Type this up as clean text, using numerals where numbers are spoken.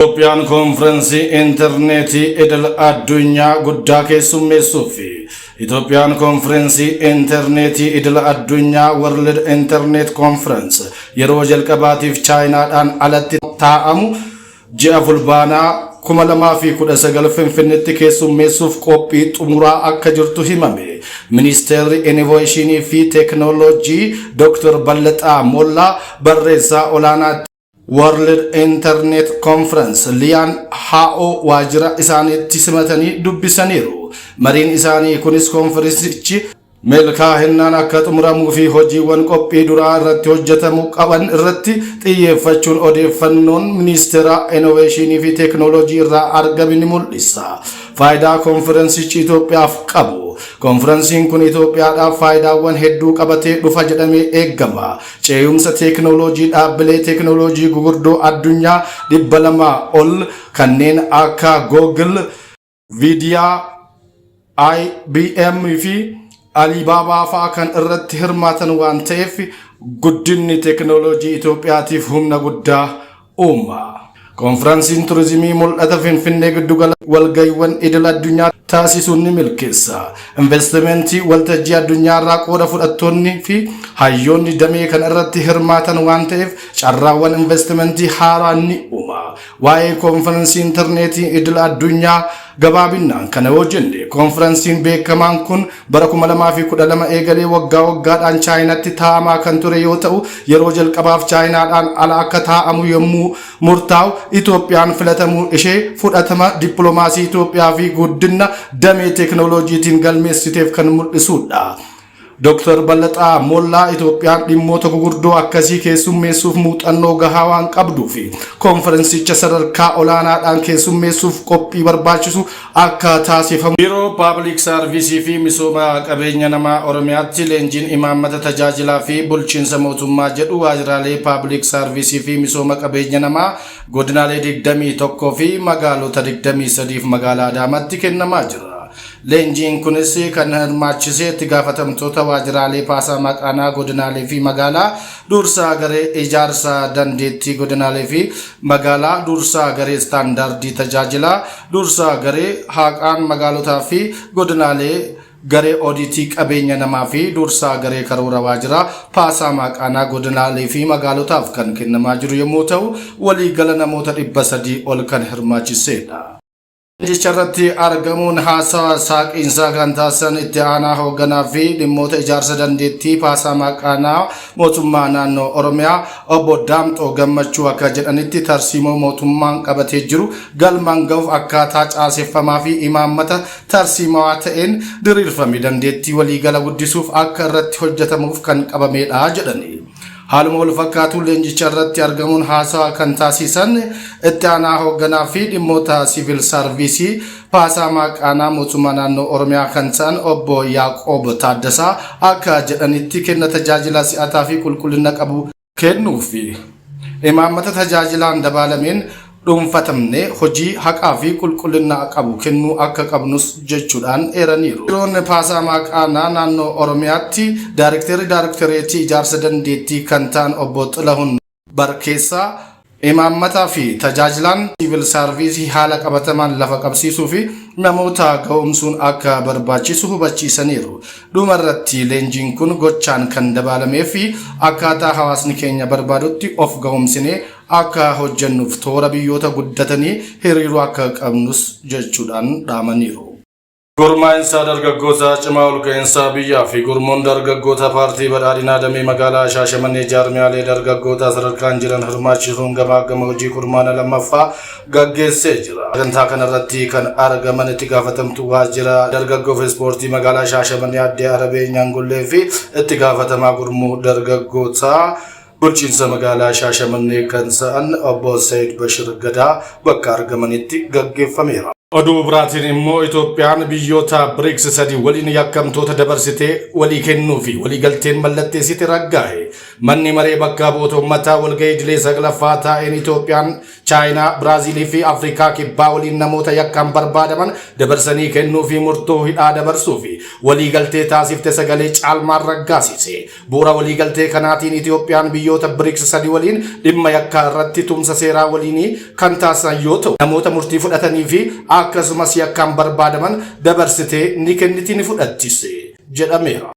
Itoophiyaan konfiraansii intarneetii idil addunyaa guddaa keessummeessuuf. Itoophiyaan konfiraansii intarneetii idil addunyaa World Internet Conference yeroo jalqabaatiif Chaayinaadhaan alatti taa'amu ji'a Fulbaanaa 2019 Finfinneetti keessummeessuuf qophii xumuraa akka jirtu himame. Ministeerri Innoveeshinii fi Teeknooloojii Dr. Ballaxaa Mollaa barreessaa olaanaa World Internet Conference Liyaan Haa'oo waajjira isaaniitti simatanii dubbisaniiru. Mariin isaanii kunis konferensichi milkaa'innaan akka xumuramuu fi hojiiwwan qophii duraa irratti hojjetamuu qaban irratti xiyyeeffachuun odeeffannoon Ministeera Innoveeshinii fi Teeknooloojii irraa argame ni mul'isa. Faayidaa konferensichi Itoophiyaaf qabu. Konferensiin kun Itoophiyaadhaaf faayidaawwan hedduu qabatee dhufa jedhamee eegama. Ce'umsa teeknooloojii dhaabbilee teeknooloojii gurguddoo addunyaa 200 ol kanneen akka Google, Nvidia, IBM fi Alibaba fa'aa kan irratti hirmaatan waan ta'eef, guddinni teeknooloojii Itoophiyaatiif humna guddaa uuma. Konferansiin turizimii mul'ata Finfinnee giddugala walga'iiwwan idil addunyaa taasisuun ni milkeessa. Investimentii waltajjii addunyaarraa qooda fudhattoonni fi hayyoonni damee kana irratti hirmaatan waan ta'eef, carraawwan investimentii haaraa ni uuma. Waa'ee konferansii intarneetii idil addunyaa gabaabinaan kana yoo jenne, konferansiin beekamaan kun bara 2012 eegalee waggaa waggaadhaan Chaayinaatti taa'amaa kan ture yoo ta'u, yeroo jalqabaaf Chaayinaadhaan ala akka taa'amu yommuu murtaa'u Itoophiyaan filatamuu ishee fudhatama dippiloomaasii Itoophiyaa fi guddina damee teeknooloojiitiin galmeessiteef kan mul'isudha. Dr. Ballaxaa Mollaa Itoophiyaan dhimmoota gurguddoo akkasii keessummeessuuf muuxannoo gahaa waan qabduu fi konferensicha sadarkaa olaanaadhaan keessummeessuuf qophii barbaachisu akka taasifamu. Biiroo Paabilik Saarvisii fi Misooma Qabeenya Namaa Oromiyaatti leenjiin imaammata tajaajilaa fi bulchiinsa mootummaa jedhu waajjiraalee Paabilik Saarvisii fi Misooma Qabeenya Namaa godinaalee 21 fi magaalota 23 magaalaa Adaamaatti kennamaa jira. Leenjiin kunis kan hirmaachisee itti gaafatamtoota waajjiraalee paasaa maqaanaa godinaalee fi magaalaa, dursaa garee ijaarsa dandeettii godinaalee fi magaalaa, dursaa garee istaandaardii tajaajilaa, dursaa garee haqaan magaalotaa fi godinaalee, garee oodiitii qabeenya namaa fi dursaa garee karoora waajjiraa paasaa maqaanaa godinaalee fi magaalotaaf kan kennamaa jiru yommuu ta'u, waliigala namoota 300 ol kan hirmaachisedha. Leenjicha irratti argamuun haasawa saaqiinsaa kan taasisan itti aanaa hoogganaa fi dhimmoota ijaarsa dandeettii paasaa maqaanaa mootummaa naannoo Oromiyaa obbo Daamxoo Gammachuu akka jedhanitti, tarsiimoo mootummaan qabatee jiru galmaan ga'uuf akkaataa caaseffamaa fi imaammata tarsiimawaa ta'een diriirfame dandeettii waliigala guddisuuf akka irratti hojjetamuuf kan qabamedha jedhani. Haaluma wal fakkaatuun leenjicha irratti argamuun haasawa kan taasisan itti aanaa hoogganaa fi dhimmoota siivil saarviisii paasaa maqaanaa mootummaa naannoo Oromiyaa kan ta'an obbo Yaaqoob Taaddasaa akka jedhanitti, kenna tajaajila si'ataa fi qulqullina qabu kennuu fi imaammata tajaajilaan dabaalameen dhuunfatamne hojii haqaa fi qulqullina qabu kennuu akka qabnus jechuudhaan eeraniiru. Biiroon paasaa maqaanaa naannoo Oromiyaatti daarikteerri daariktereetii ijaarsa dandeettii kan ta'an obbo Xilahun Barkeessaa imaammataa fi tajaajilaan siivil saarviisii haala qabatamaan lafa qabsiisuu fi namoota ga'oomsuun akka barbaachisu hubachiisaniiru. Dhuma irratti leenjiin kun gochaan kan dabaalamee fi akkaataa hawaasni keenya barbaadutti of ga'oomsinee akka hojjennuuf toora biyyoota guddatanii hiriiruu akka qabnus jechuudhaan dhaamaniiru. Gurmaa'insa dargaggoota cimaa olka'iinsa biyyaa fi gurmuun dargaggoota paartii badhaadhinaa damee magaalaa Shaashamannee jaarmiyaalee dargaggoota sadarkaan jiran hirmaachisuun gamaa gama hojii kurmaana lammaffaa gaggeessee jira. Sagantaa kanarratti kan argaman itti gaafatamtuu waajjira dargaggoo fi ispoortii magaalaa Shaashamannee aadde Arabee Nyaangullee fi itti gaafatamaa gurmuu dargaggootaa bulchiinsa magaalaa Shaashamannee kan ta'an obbo Sayid Bashir Gadaa bakka argamanitti gaggeeffameera. Oduu biraatiin immoo Itoophiyaan biyyoota BRICS sadi waliin yakkamtoota dabarsitee walii kennuu fi waliigalteen mallatteessite raggaa'e. Manni maree bakka bu'oota uummataa walgahii idilee saglaffaa taa'een Itoophiyaan Chaayinaa, Biraaziilii fi Afrikaa Kibbaa waliin namoota yakkaan barbaadaman dabarsanii kennuu fi murtoo hidhaa dabarsuu fi waliigaltee taasifte sagalee caalmaan raggaasise. Bu'uura waliigaltee kanaatiin Itoophiyaan biyyoota BRICS sadi waliin dhimma yakkaa irratti tumsa seeraa waliinii kan taasisan yoo ta'u, namoota murtii fudhatanii fi akkasumas yakkaan barbaadaman dabarsitee ni kenniti ni fudhattis jedhameera.